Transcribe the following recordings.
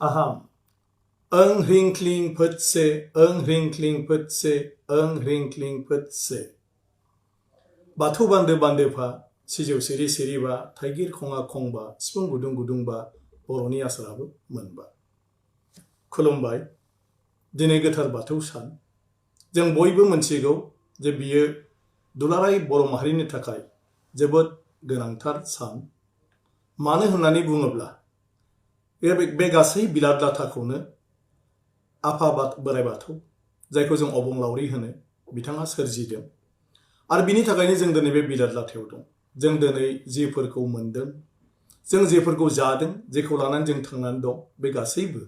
aham ओं ह्रिं cling फुत्से ओं ह्रिं cling फुत्से ओं ह्रिं क्लिं फुत्से बाथौ बान्दो बान्दोफा सिजौ सिरि सिरिबा थाइगिर खङा खंबा सिफुं गुदुं गुदुंबा बर'नि आसाराबो मोनबा खुलुमबाय दिनै गोथार बाथौ सान जों बयबो मोनथिगौ जे बियो दुलाराय बर' माहारिनि थाखाय जोबोद गोनांथार सान मानो होननानै बुङोब्ला बे गासै बिलाद लाथाखौनो आफा बोराइ बाथौ जायखौ जों अबंलावरि होनो बिथाङा सोरजिदों आरो बिनि थाखायनो जों दिनै बे बिलाद लाथायाव दं जों दिनै जिफोरखौ मोनदों जों जेफोरखौ जादों जेखौ लानानै जों थांनानै दं बे गासैबो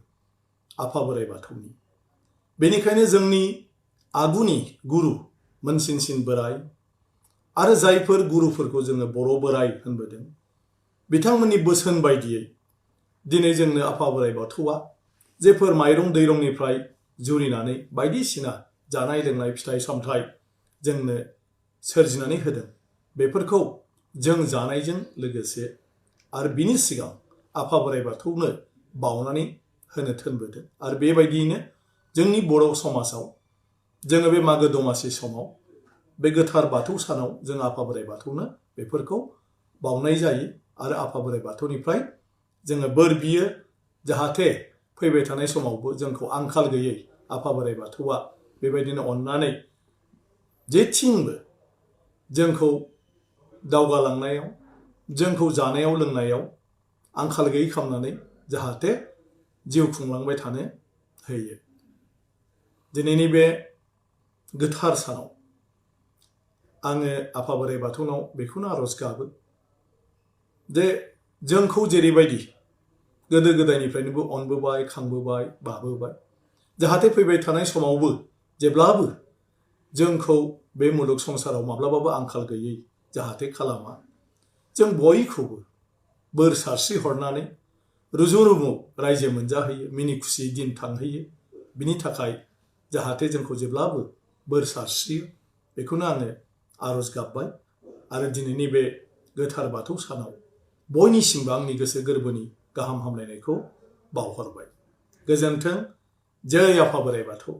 आफा बोराइ बाथौनि बेनिखायनो जोंनि आगुनि गुरु मोनसिनसिन बोराइ आरो जायफोर गुरुफोरखौ जोङो बर' बोराइ होनबोदों बिथांमोननि बोसोन बायदियै दिनै जोंनो आफा बोराइ बाथौआ जेफोर माइरं दैरंनिफ्राय जुरिनानै बायदिसिना जानाय लोंनाय फिथाइ सामथाइ जोंनो सोरजिनानै होदों बेफोरखौ जों जानायजों लोगोसे आरो बिनि सिगां आफा बोराइ बाथौनो बावनानै होनो थोनबोदों आरो बेबायदियैनो जोंनि बर' समाजाव जोङो बे मागो दमासि समाव बे गोथार बाथौ सानाव जों आफा बोराइ बाथौनो बेफोरखौ बावनाय जायो आरो आफा बोराइ बाथौनिफ्राय जोङो बोर बियो जाहाथे फैबाय थानाय समावबो जोंखौ आंखाल गैयै आफा बोराइ बाथौआ बेबायदिनो अननानै जेथिंबो जोंखौ दावगालांनायाव जोंखौ जानायाव लोंनायाव आंखाल गैयै खालामनानै जाहाथे जिउ खुंलांबाय थानो होयो दिनैनि बे गोथार सानाव आङो आफा बोराइ बाथौनाव बेखौनो आरज गाबो जे जोंखौ जेरैबायदि गोदो गोदायनिफ्रायनोबो अनबोबाय खांबोबाय बाबोबाय जाहाथे फैबाय थानाय समावबो जेब्लाबो जोंखौ बे मुलुग संसाराव माब्लाबाबो आंखाल गैयै जाहाथे खालामा जों बयखौबो बोर सारस्रि हरनानै रुजु रुमु रायजो मोनजाहोयो मिनि खुसि दिन थांहोयो बिनि थाखाय जाहाथे जोंखौ जेब्लाबो बोर सारस्रियो बेखौनो आङो आरज गाबबाय आरो दिनैनि बे गोथार बाथौ सानाव बयनिसिमबो आंनि गोसो गोरबोनि गाहाम हामलायनायखौ बावहरबाय गोजोन्थों जय आफा बोराइ बाथौ।